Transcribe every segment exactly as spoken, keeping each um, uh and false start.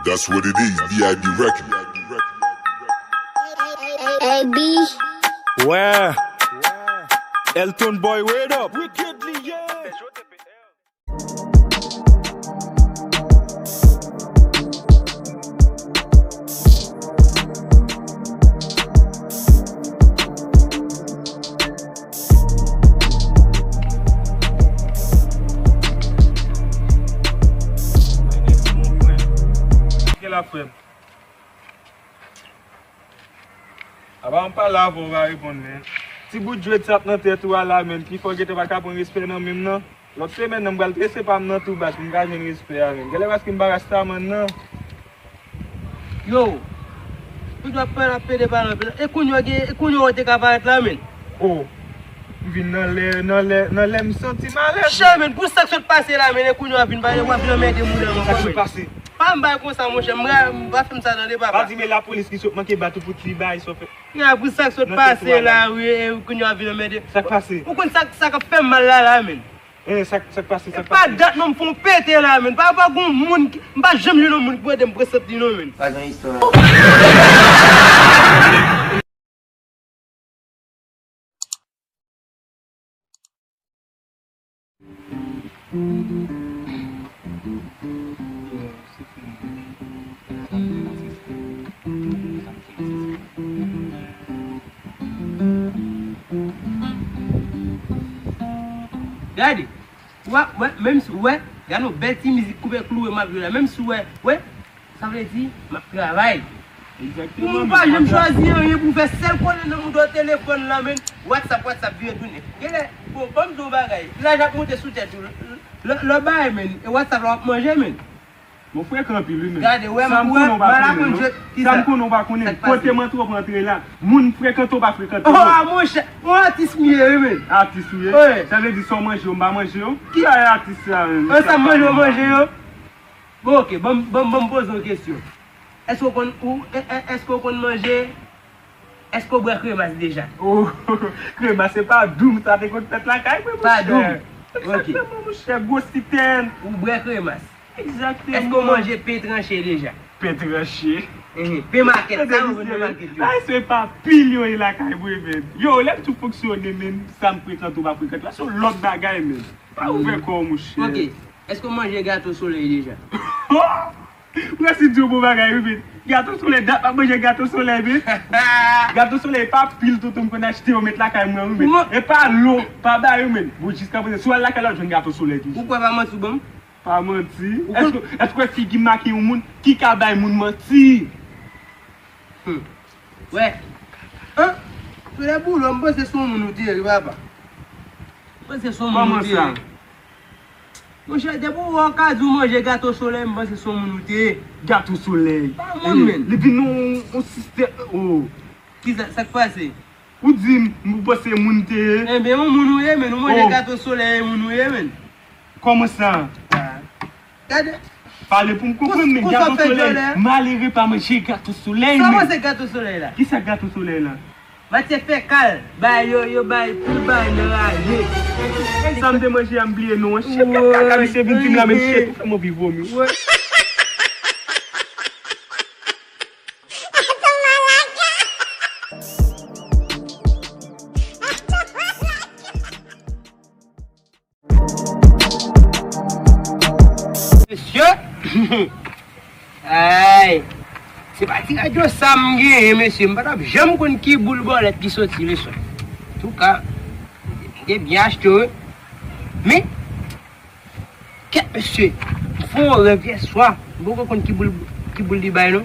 That's what it is, D I B Record. A B. Ouais. Elton Boy, word up. Wickedly, yeah. Kè la, frè m? Apa m pale avè w, ou pa reponn, men. Ti bout djwèt sa ap nan tèt ou a la, men, ki fè w gentan pa ka pran respè nan men m nan. Lòt semèn nan, m pral trese pa m nan tou bas pou m ka jwenn respè a, men. Genlè paske m pa rastaman nan. Yo, tout w ap pale ap pede pale anpil. E kounye a gen, e kounye a w te ka parèt la, men. Oh, m vin nan lè, nan lè, nan lè m santi m alèz. Chè, men, pou sa k sot pase la, men, e kounye a w ap vin pale, w ap vin anmède moun nan ankò, men. Sa k sot pase? Pa m bay konsa, monchè, m pa fè m sa tande, papa. Pa di men lapolis ki sot manke bat ou pou ti bagay sa w fè. Nan pou sa k sot pase la, wi, e kounye a w ap vin anmède. Sa k pase? Ou konn sa, sa k ap fè m mal la, la, men. Eh, sa, sa k pase, sa k pase? E pa dat non, m fè w pete la, men. Pa, pa gon moun ki, m pa janm jwenn yon moun ki pou ede m pran sant li non, men. Pa gen istwa. Gade, w ap wè, menm si w wè, gade yon bèl ti mizik koupe kloure m ap jwe la, menm si w wè, wè, sa vle di, m ap travay. Egzakteman. Ou pa janm chwazi anyen pou w fè, sèl konnen nan mouda w telefòn la, men, WhatsApp, WhatsApp vire tounen. Genlè, bon, ban m di w yon bagay, laj ap monte sou tèt ou, lè, lè w bay, men, e WhatsApp la w ap manje, men. Bon, frekan anpil, wi, men. Gade, wè, m, wè, m pa la konn jwe. Sa m konnen w pa konnen. Kote m antre w pa antre la. Moun frekante w pa frekante yo. Oh, a monchè, yon atis m ye, wi, men. Atis ou ye? Wi. Sa vle di sa w manje yo, m pa manje yo? Ki bagay atis sa, men? Sa m manje, w manje yo? Bon, oke, ban m, ban m, ban m poze w kesyon. Èske w konn, ou, e, e, èske w konn manje, èske w bwè kremas deja? Oh, kremas se pa Doum sa te konn fèt lakay mwen, monchè. Pa Doum. Oke. Egzakteman, monchè, gwo sitèn. Ou bwè kremas. Egzakteman. Èske w manje pen tranche deja? Pen tranche? Ehe, pen makèt, sa yo konn nan makèt yo. Ay, se pa pil yo ye lakay mwen, men. Yo, lè m tou fonksyone, men, sa m frekante ou pa frekante, la se yon lòt bagay, men. Pa ouvè kò w, monchè. Oke. Èske w manje gato solèy deja? Ou resi di yon bon bagay, wi, men. Gato solèy, dat m ap manje gato solèy, men. Gato solèy pa pil, tonton, m konn achte yo met lakay mwen, wi, men. E pa lo, pa ba yo, men. Bon, jiskaprezan, si w al lakay la, w jwenn gato solèy toujou. Ou kwè pa manti w ban m? Pa manti. Èske, èske w wè figi make yon moun ki ka bay moun manti? Hmm. Wè. An? Tou lè boulò, m panse se yon moun ou te ye, wi, papa. M panse se yon moun ou te ye. Kòman sa? Monchè, depi w wè w ka di w manje gato solèy, m panse se yon moun ou te ye. Gato solèy. Pa yon moun, men. Li vin yon, yon sistèm, oh. Kisa, sa k pase? Ou di m, ou panse moun te ye? Enben, yon moun ou ye, men. Ou manje gato solèy, e moun ou ye, men. Kòman sa? Ah. Gade. Pale pou m konprann, men. Gato solèy, malere pa manje gato solèy, men. Sa w panse gato solèy la? Kisa gato solèy la? Matyè fekal, bay yo, yo bay, pou bay nan raje. Sa m te manje a, m bliye non an. Shit, kaka misye vin di m la, men shit, ou fè m anvi vomi. Mesye! Ay! Se pa ti radyo sa m genyen, mesye. M pa t ap janm konn ki boul bòlèt ki soti leson. Antouka, m te byen achte w, wi. Men, kèt, mesye, m fè yon rèv yè swa. M poko konn ki boul, ki boul li bay, non.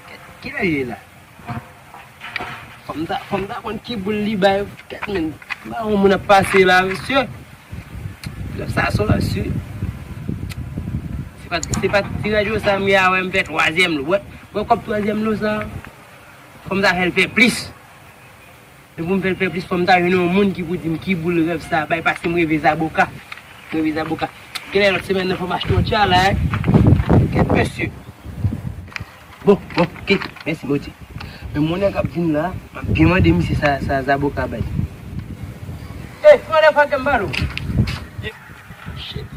Kèt, kilè l ye la? Fò m ta, fò m ta konn ki boul li bay. Kèt, men, m pa wè yon moun ap pase la, mesye. Lè sa sou la, si. Se pa, se pa ti radyo sa m ye a, wè, m fè twazyèm lo. Wè, wè kòb twazyèm lo sa. Fò m ta fè l fè plis. Men pou m fè l fè plis, fò m ta jwenn yon moun ki pou di m ki boul rèv sa bay, paske m reve zaboka. M reve zaboka. Genlè lòt semèn nan fò m achte yon tchala, en. Kèt mesye. Bon, bon, oke. Mèsi, Bondye. Men moun nèg ap vin la, m ap byen mande misye sa, sa zaboka bay. Ey, motherfucker, m pale w. Shit.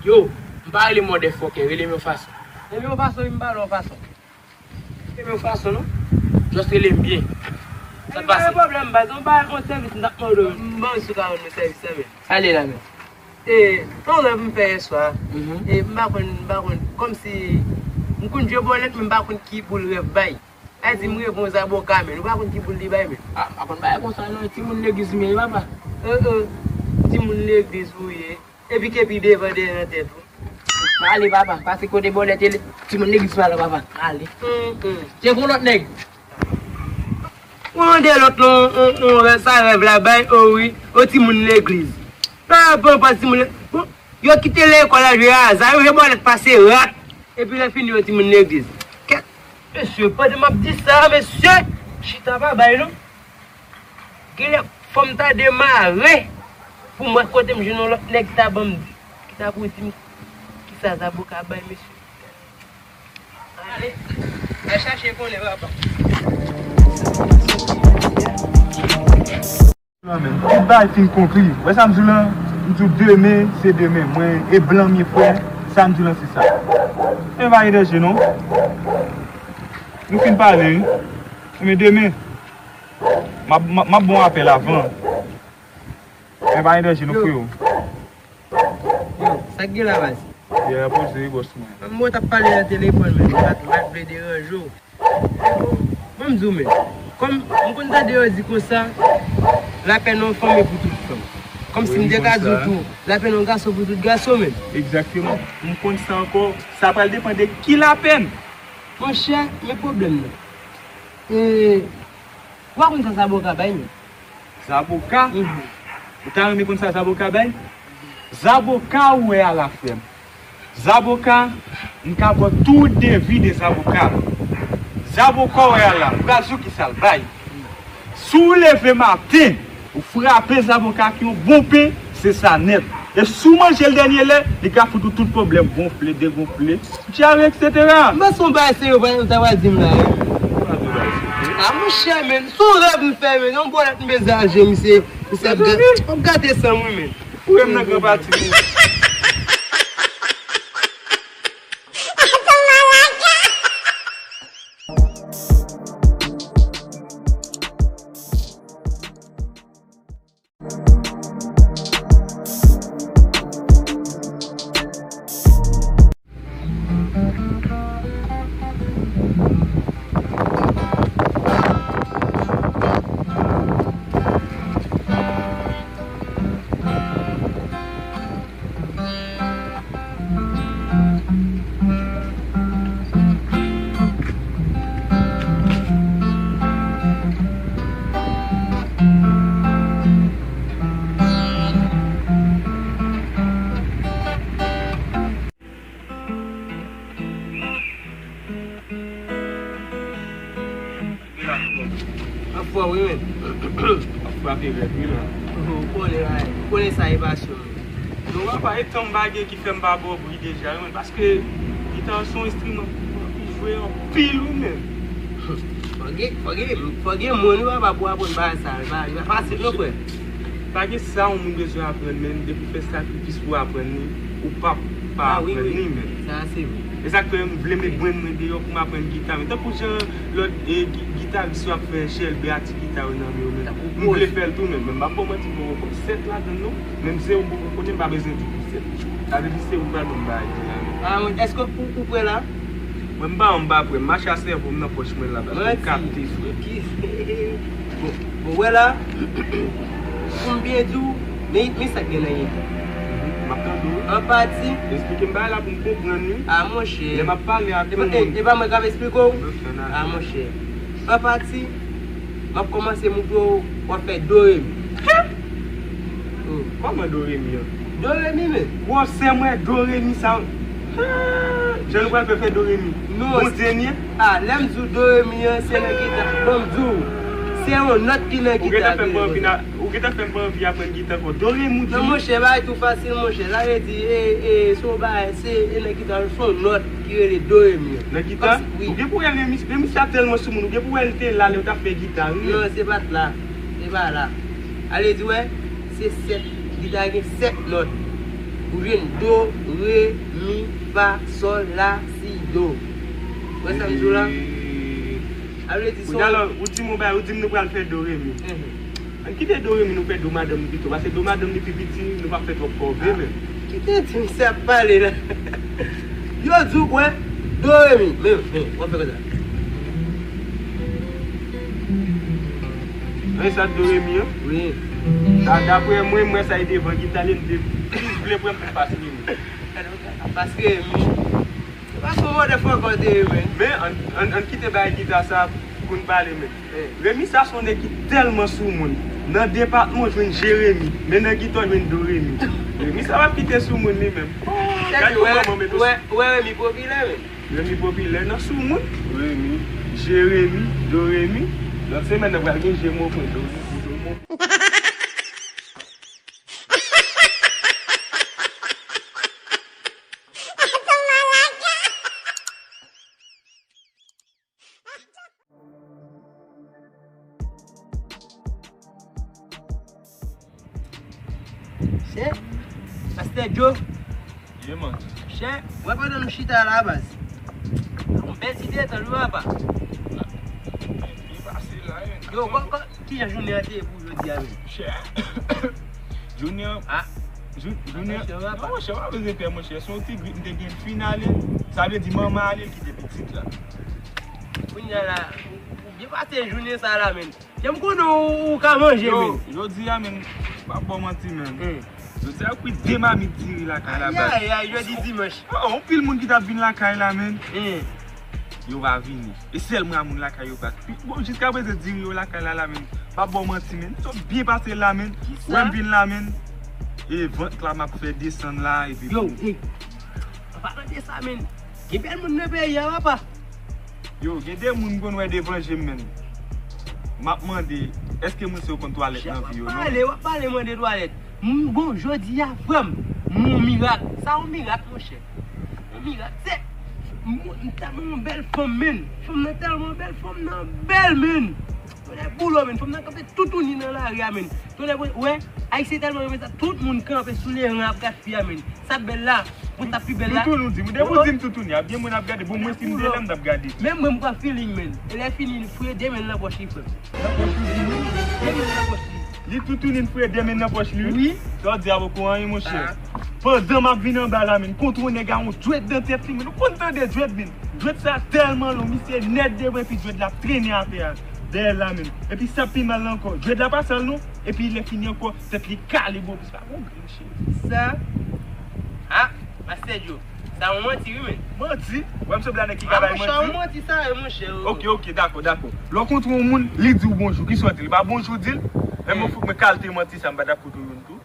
Yo, m pa rele motherfucker, rele m yon fason. Ebyen, yon fason, wi, m pale yon fason. Ebyen, yon fason, non? Just rele m byen. Sa k pase? Pa gen pwoblèm, baz. Yon bagay, yon sèvis, m t ap mande w. M ban w si w ka rann mwen sèvis la, men. Ale la, men. E, yon rèv m fè yè swa. Mhm. E, m pa konn, m pa konn, kòmsi, m konn jwe bòlèt, men m pa konn ki boul rèv bay. Sa di m reve yon zaboka, men ou pa konn ki boul li bay, men. A, m pa konn bagay konsa, non. Timoun legliz m ye, papa. Timoun legliz ou ye. Epi kepi devan dèyè nan tèt ou. Pale, papa. Pase kote bòlèt e timoun legliz pa la, papa. Ale. Hum, hum. Se gon lòt nèg. Ou mande lòt la, on, on, on, sa rèv la bay, o wi, o timoun legliz. Pa, pa, pa timoun legliz. Bon, yo kite lekòl al jwe aza, yo jwe bòlèt pase rat. Epi lè fini, yo timoun legliz. Kèt, mesye, pandan m ap di sa, mesye, chita pa bay, non. Genlè, fò m ta demare pou m wè kote m jwenn yon lòt nèg ki ta ban m, ki ta pou di m kisa zaboka bay, mesye. Ale, al chache konnen, papa. Tout bagay fin konkli. Wè sa m di w lan, m di w demen, se demen. Mwen, e blan m ye, frè, sa m di w lan, se sa. Men pa gen danje, non. Nou fin pale, wi. Men demen, m ap, m ap, m ap ba w apèl avan. Men pa gen danje, non, freo. Yo, sa k gen la, baz? Yè a poze, bòs mwen. Mwen t ap pale nan telefòn, men m pa t, m pa t vle deranje w. Bon, m di w, men, kòm m konn tande yo di konsa, lapèn yon fanm e pou tout fanm. Kòmsi m te ka di w tou, lapèn yon gason pou tout gason, men. Egzakteman. M konn sa ankò. Sa pral depann de ki lapèn. Monchè, men pwoblèm nan. E, ou pa konn sa zaboka bay, men. Zaboka? Mhm. Ou ta renmen konn sa zaboka bay? Zaboka ou wè a la, frè m. Zaboka, m ka ba w tou devi de zaboka. Zaboka ou wè a la, m pral di w kisa l bay. Si w leve maten, ou frape zaboka ak yon bon pen, se sa nèt. E si w manje l dènye lè, li ka fout ou tout pwoblèm, gonfle, degonfle, dyare, etsetera. M panse yon bagay serye ou ta pral di m la, wi. A, monchè, men, se yon rèv m fè, men, yon bòlèt m bezwen al jwe, misye, misye ap ga-, ap gate san m, wi, men. Foure m nan gran pati, men. Anfòm, wi, men. Ap frape rèd, wi, la. Ou konnen, ou konnen sa e pasyon m. Non, papa, e tan m pa gen ki fè m pa ba w bri deja, wi, men, paske gita se yon enstriman ki jwe anpil, wi, men. Fò gen, fò gen, fò gen moun, wi, papa, pou aprann bagay sa, li pa, li pa fasil, non, frè. Pa gen sa yon moun bezwen aprann, men depi w fè sakrifis pou w aprann li, ou p ap pa aprann li, men. Sa se vre. E sa k fè m vle met brenn mwen deyò pou m aprann gita, men tankou jan lòt, e, gi-, gitaris yo ap fè chèlbe a ti gita yo nan men yo, men m vle fè l tou, men, men m p ap ba w manti, m poko konn sèt ladan l, non, menm zewo m poko konnen, m pa bezwen di pou sèt. Sa vle di se ou k pral ban m bagay yo la, men. A, mwen, èske ou, ou prè la? Mwen, m pa, m pa prè. M mache a sèvo m nan pòch mwen la, paske m kapte, frè. Bon, bon, wè la, pou m byen di w, men, men sa k gen nan gita. M ap tande w. An pati. Esplike m bagay la pou m konprann, wi. A, monchè. Lè m ap pale ak yon moun. E pa mwen k ap esplike w? A, monchè. An pati, m ap kòmanse montre w, w ap fè do re mi. Kòman do re mi an? Do re mi, men. Gwosè mwen, do re mi sa. Jan nou pral fè, fè do re mi. Non. Bondye n ye. A, lè m di w do re mi an, se nan gita. Bon, m di w, se yon nòt ki nan gita. Ou gentan fè m pa anvi na-, ou gentan fè m pa anvi aprann gita ankò. Do re mi, ou di. Non, monchè, bagay tou fasil, monchè. Sa vle di, e, e, se yon bagay, se, e nan gita, se yon nòt ki rele do re mi an. Nan gita? Wi. Ou gen pou wè Remi, Remi sa tèlman sou moun, ou gen pou wè l te la lè yo t ap fè gita, wi. Non, se pa t la. Se pa la. Ale di wè, se sèt. Gita gen sèt nòt. Ou jwenn do, re, mi, fa, sòl, la, si, Yo, wè sa m di w la? Sa vle di se yon... Kounye a la, ou di m yon bagay, ou di m nou pral fè do re mi. Mhm. Ann kite do re mi, nou fè do madanm li pito. Paske do madanm li pi piti, nou p ap fè twòp kòve menm. Kite di m sa ap pale la. Yo di w, wè, do re mi. Men, men, w ap fè konsa. Wè sa do re mi an? Wi. Da-, daprè mwen, mwen sa e devan gita li, m te plis vle pran m pou pas re mi. Pas re mi. Se pa son mòdèl fòkò te ye, men. Men, ann, ann, ann kite bagay gita sa pou n pale, men. Eh. Remi sa se yon nèg ki tèlman soumoun. Nan depatman, w jwenn Jeremi, men nan gita, w jwenn Doremi. Remi sa p ap kite soumoun li menm. Gade yon manman mete... Wè, wè Remi popilè, men. Remi popilè nan soumoun. Remi, Jeremi, Doremi. Lòt semèn, nan pral gen Jemo pwen Doremi, Domo. Chè, Pastè Joe. Yeah, man. Chè, wè pandan nou chita la, baz. Yon bèl ti detant, wi, papa. Byen pase la, wi. Yo, kò, kò, kijan jounen an te ye pou jodi a menm? Chè. Jounen an, ah, jou-, jounen an, non, monchè, pa bezwen pè, monchè. Se yon ti grip m te gen, fin ale. Sa vle di manman ale, l kite pitit la. Kounye a la, ou, ou byen pase jounen sa la, menm. Jan m konnen ou, ou ka manje, yo, men. Jodi a, menm, m p ap ba w manti, menm. Hmm. Jodi a, yo kwit de mamit diri lakay la, baz. Ayayay, jodi dimanch. Oh, oh, anpil moun ki t ap vin lakay la, menm. Hmm. Yo pa vini. E sèl mwen a moun lakay yo pa. Bon, jiskaprezan diri yo lakay la, la, menm. M p ap ba w manti, menm. Sot byen pase la, menm. Kisa? Wè m vin la, menm. E vant la, m ap fè desann la, epi yo, bon. Ey. An palan de sa, menm. Gen bèl moun nan peyi a, papa. Yo, gen de moun m konn wè devan je m, menm. M ap mande, èske moun sa yo konn twalèt nan vi yo, non? W ap pale, w ap pale mande twalèt. M, bon, jodi a, frè m, m yon mirak. Sa yon mirak, monchè. Yon mirak, se, m, m tèlman yon bèl fanm, menm. Fanm nan tèlman bèl, fanm nan bèl, menm. Tonnè boulo, menm. Fanm nan kanpe toutouni nan lari a, menm. Tonnè, wè, Ayisyen tèlman renmen sa, tout moun kanpe sou leran ap gad fi a, menm. Sa bèl la, pou sa pi bèl la. Toutouni, ou di m, depi ou di m toutouni, a byen moun ap gade, bon, mwen si m te la, m t ap gade. Menm mwen, m pran feeling, menm. E lè fini, li foure de men nan pòch li, frè m. Nan pòch li, wi. De men nan pòch li. Li toutouni, li foure de men nan pòch li, wi. Wi. Sa w di a poko anyen, monchè. Ah. Pandan m ap vin anba la, menm, kontre yon nèg a yon dwèt nan tèt li, menm. Nou konn tande dwèt, menm. Dwèt sa tèlman long, misye nèt devan, epi dwèt la ap trennen atè a, dèyè l la, menm. Epi sa pi mal la ankò, dwèt la pa sal, non. Epi lè fini ankò, tèt li kale bò, plis pa gon grenn cheve. Sa? Ah, Pastè Joe, sa yon manti, wi, men. Manti? Wè m sanble a nèg ki ka bay manti? Ah, monchè, yon manti sa ye, monchè. Ok, ok, dakò, dakò. Lè w kontre yon moun, li di w bonjou, kisa w di l? Li pa bonjou w di l? Men mwen fout mwen kalte manti sa, m pa dakò tou youn tou.